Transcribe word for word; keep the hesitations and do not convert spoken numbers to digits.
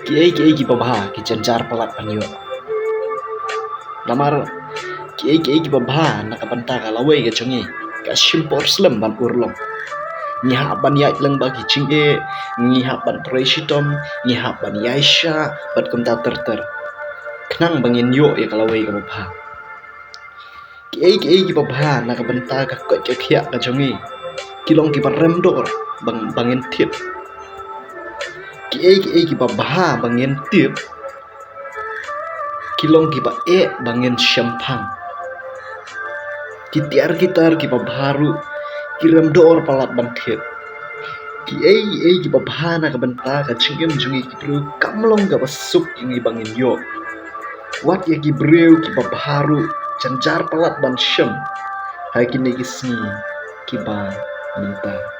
Kiei kiei kiba bha ki jynjar palat ban ïoh. Namar kiei kiei kiba bha na ka bynta ka lawei ka jong ngi ka shim por slem ban urlong. Ngi hap ban ïaid lyngba ki jingeh, ngi hap ban trei shitom, ngi hap ban ïaishah bad kumta ter ter, khnang ba ngin ïoh ïa ka lawei kaba bha. Kiei kiei kiba bha na ka bynta ka koit ka khiah ka jong ngi ki long kiba rem dor ba ngin thied. Kiei kiei kiba bha ba ngin tip ki long kiba eh ba ngin shemphang. Ki tiar ki tar kiba bha ruh ki rem dor palat ban thied. Kiei kiei kiba bha na ka bynta ka jingim jong ngi ki briew kam long kaba suk ïa ngi ba ngin ïoh. Wat ïa ki briew kiba bha ruh jynjar palat ban shem ha kine ki sngi kiba mynta.